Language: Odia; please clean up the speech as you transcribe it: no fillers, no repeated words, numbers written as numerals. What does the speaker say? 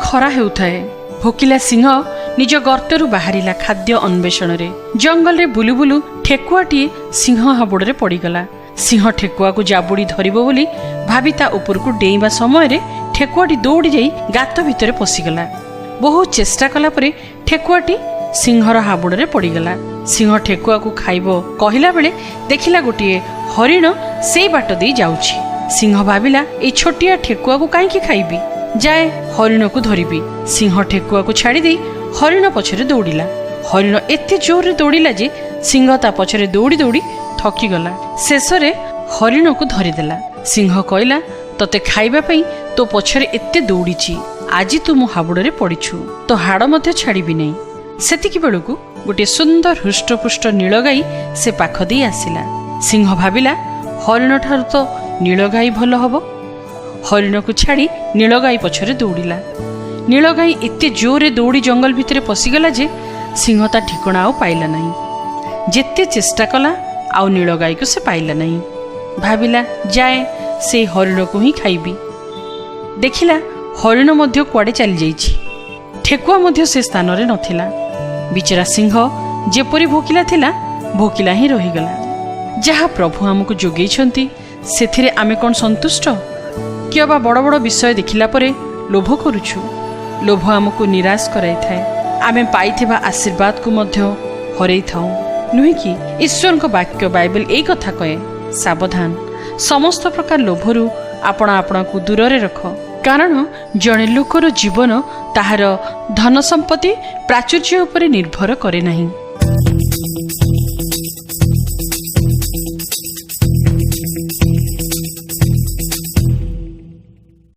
ଖରା ହେଉଥାଏ। ଭୋକିଲା ସିଂହ ନିଜ ଗର୍ତ୍ତରୁ ବାହାରିଲା ଖାଦ୍ୟ ଅନ୍ୱେଷଣରେ। ଜଙ୍ଗଲରେ ବୁଲୁ ବୁଲୁ ଠେକୁଆଟିଏ ସିଂହ ହାବୁଡ଼ରେ ପଡ଼ିଗଲା। ସିଂହ ଠେକୁଆକୁ ଜାବୁଡ଼ି ଧରିବ ବୋଲି ଭାବି ତା ଉପରକୁ ଡେଇଁବା ସମୟରେ ଠେକୁଆଟି ଦୌଡ଼ି ଯାଇ ଗାତ ଭିତରେ ପଶିଗଲା। ବହୁତ ଚେଷ୍ଟା କଲା ପରେ ଠେକୁଆଟି ସିଂହର ହାବୁଡ଼ରେ ପଡ଼ିଗଲା। ସିଂହ ଠେକୁଆକୁ ଖାଇବ କହିଲା ବେଳେ ଦେଖିଲା ଗୋଟିଏ ହରିଣ ସେଇ ବାଟ ଦେଇ ଯାଉଛି। ସିଂହ ଭାବିଲା, ଏଇ ଛୋଟିଆ ଠେକୁଆକୁ କାହିଁକି ଖାଇବି? ଯାଏ, ହରିଣକୁ ଧରିବି। ସିଂହ ଠେକୁଆକୁ ଛାଡ଼ିଦେଇ ହରିଣ ପଛରେ ଦୌଡ଼ିଲା। ହରିଣ ଏତେ ଜୋରରେ ଦୌଡ଼ିଲା ଯେ ସିଂହ ତା ପଛରେ ଦୌଡ଼ି ଦୌଡ଼ି ଥକିଗଲା। ଶେଷରେ ହରିଣକୁ ଧରିଦେଲା। ସିଂହ କହିଲା, ତତେ ଖାଇବା ପାଇଁ ତୋ ପଛରେ ଏତେ ଦୌଡ଼ିଛି। ଆଜି ତୁ ମୋ ହାବୁଡ଼ରେ ପଡ଼ିଛୁ, ତୋ ହାଡ଼ ମଧ୍ୟ ଛାଡ଼ିବି ନାହିଁ। ସେତିକି ବେଳକୁ ଗୋଟିଏ ସୁନ୍ଦର ହୃଷ୍ଟପୁଷ୍ଟ ନୀଳଗାଈ ସେ ପାଖ ଦେଇ ଆସିଲା। ସିଂହ ଭାବିଲା, ହରିଣଠାରୁ ତ ନୀଳଗାଈ ଭଲ ହବ। ହରିଣକୁ ଛାଡ଼ି ନୀଳଗାଈ ପଛରେ ଦୌଡ଼ିଲା। ନୀଳଗାଈ ଏତେ ଜୋରରେ ଦୌଡ଼ି ଜଙ୍ଗଲ ଭିତରେ ପଶିଗଲା ଯେ ସିଂହ ତା ଠିକଣା ଆଉ ପାଇଲା ନାହିଁ। ଯେତେ ଚେଷ୍ଟା କଲା, ଆଉ ନୀଳଗାଈକୁ ସେ ପାଇଲା ନାହିଁ। ଭାବିଲା, ଯାଏ, ସେଇ ହରିଣକୁ ହିଁ ଖାଇବି। ଦେଖିଲା, ହରିଣ ମଧ୍ୟ କୁଆଡ଼େ ଚାଲିଯାଇଛି। ଠେକୁଆ ମଧ୍ୟ ସେ ସ୍ଥାନରେ ନଥିଲା। ବିଚରା ସିଂହ ଯେପରି ଭୋକିଲା ଥିଲା, ଭୋକିଲା ହିଁ ରହିଗଲା। ଯାହା ପ୍ରଭୁ ଆମକୁ ଯୋଗେଇଛନ୍ତି, ସେଥିରେ ଆମେ କ'ଣ ସନ୍ତୁଷ୍ଟ କି ଅବା ବଡ଼ ବଡ଼ ବିଷୟ ଦେଖିଲା ପରେ ଲୋଭ କରୁଛୁ? ଲୋଭ ଆମକୁ ନିରାଶ କରାଇଥାଏ। ଆମେ ପାଇଥିବା ଆଶୀର୍ବାଦକୁ ମଧ୍ୟ ହରେଇଥାଉ, ନୁହେଁ କି? ଈଶ୍ୱରଙ୍କ ବାକ୍ୟ ବାଇବେଲ ଏଇ କଥା କହେ, ସାବଧାନ, ସମସ୍ତ ପ୍ରକାର ଲୋଭରୁ ଆପଣ ଆପଣଙ୍କୁ ଦୂରରେ ରଖ, କାରଣ ଜଣେ ଲୋକର ଜୀବନ ତାହାର ଧନ ସମ୍ପତ୍ତି ପ୍ରାଚୁର୍ଯ୍ୟ ଉପରେ ନିର୍ଭର କରେ ନାହିଁ।